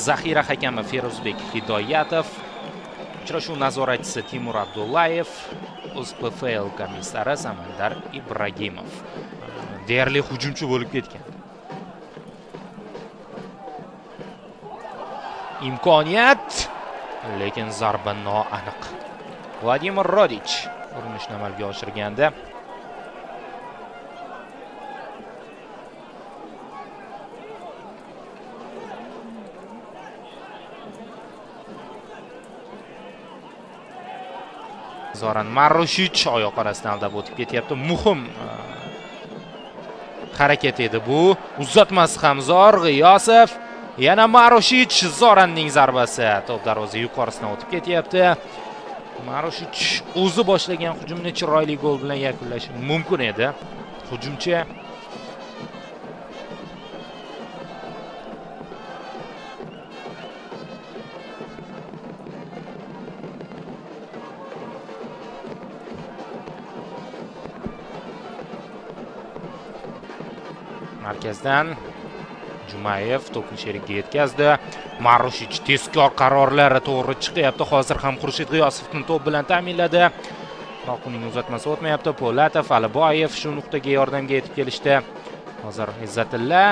Zaxira hakami Feruzbek Hidoyatov, uchrashuv nazoratchisi Timur Abdullayev, O'zPFL komissari Samandar Ibragimov. Deyarli hujumchi bo'lib ketgan. Imkoniyat, lekin zarba noaniq. Vladimir Rodich urinishni amalga oshirganda Zoran Marushich oyoq orasidan aldab o'tib ketyapti. Muhim harakat edi bu. Uzatmasi ham zo'r. G'iyosov, yana Marushich, Zoranning zarbasi. To'p darvoza yuqorisidan o'tib ketyapti. Marushich o'zi boshlagan hujumni chiroyli gol bilan yakunlashi mumkin edi. Hujumchi markazdan Jumayev to'pni sherikka yetkazdi. Marushich tezkor qarorlari to'g'ri chiqyapti. Hozir ham Xurshid G'iyosovni to'p bilan ta'minladi. Biroq uning uzatmasi o'tmayapti. Po'latov, Aliboyev shu nuqtaga yordamga yetib kelishdi. Hozir Izzatilla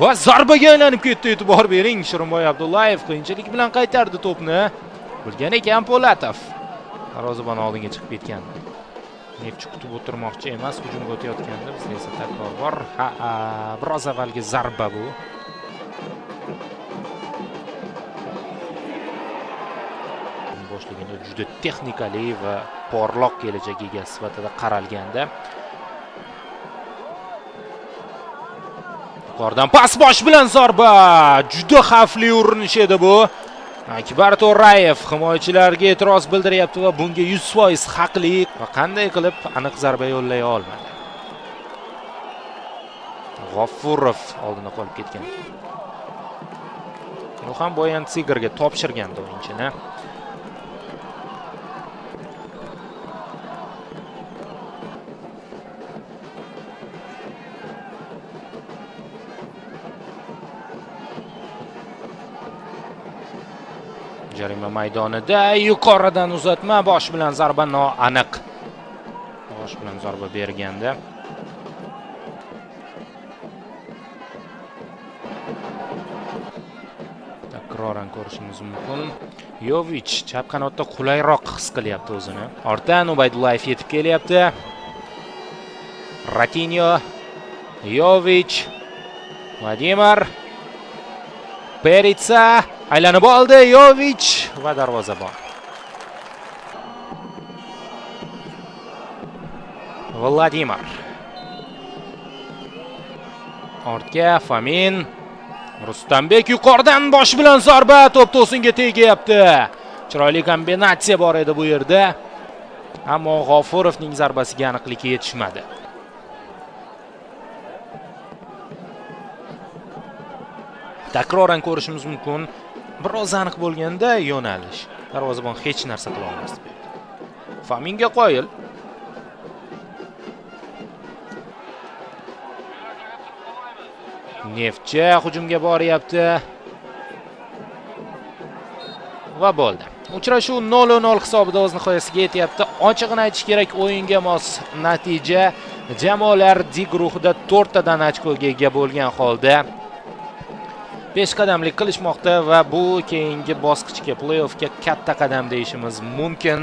va zarbaga aylanib ketdi. E'tibor bering, Shirinboy Abdullayev qiyinchilik bilan qaytardi to'pni. Bilgan ekan Po'latov. Darvozabon oldinga chiqib ketgan. Neftchi kutib o'tirmoqchi emas, hujumga o'tayotganda bizda esa takror bor. Ha, biroz avvalgi zarba bu. Boshligini juda texnikali va porloq kelajak egasi sifatida qaralganda. Yuqoridan pas, bosh bilan zarba. Juda xavfli urinish edi bu. Akbar To'rayev himoyachilarga e'tiroz bildiryapti va bunga 100% haqli va qanday qilib aniq zarba yo'llay olmadi. G'ofurov oldinda qolib ketgan. U ham Boyan Tsigerga topshirgandi o'yinchini. Jarima maydonida yuqoridan uzatma, bosh bilan zarba noaniq. Bosh bilan zarba berganda takroran ko'rishimiz mumkin. Yovich chap qanotda qulayroq his qilyapti o'zini. Ortdan Ubaydullayev yetib kelyapti. Ratinho, Yovich, Vladimir Peritsa aylanib oldi Yovich va darvozabon. Vladimir. Ortga Fomin. Rustambek yuqoridan bosh bilan zarba, to'p to'singa tegyapti. Chiroyli kombinatsiya bor edi bu yerda. Ammo G'ofurovning zarbasiga aniqlik yetishmadi. Takroran ko'rishimiz mumkin. Biroz aniq bo'lganda yo'nalish. Darvozabon hech narsa qila olmasdi bu yerda. Fominga qoyil. Neftchi hujumga boryapti. Va bo'ldi. Uchrashuv 0-0 hisobida o'z nihoyasiga yetyapti. Ochig'ini aytish kerak, o'yinga mos natija. Jamoalar D guruhida 4 tadan ochkoga ega bo'lgan holda peshqadamlik qilishmoqda va bu keyingi bosqichga, play-offga katta qadam deyishimiz mumkin.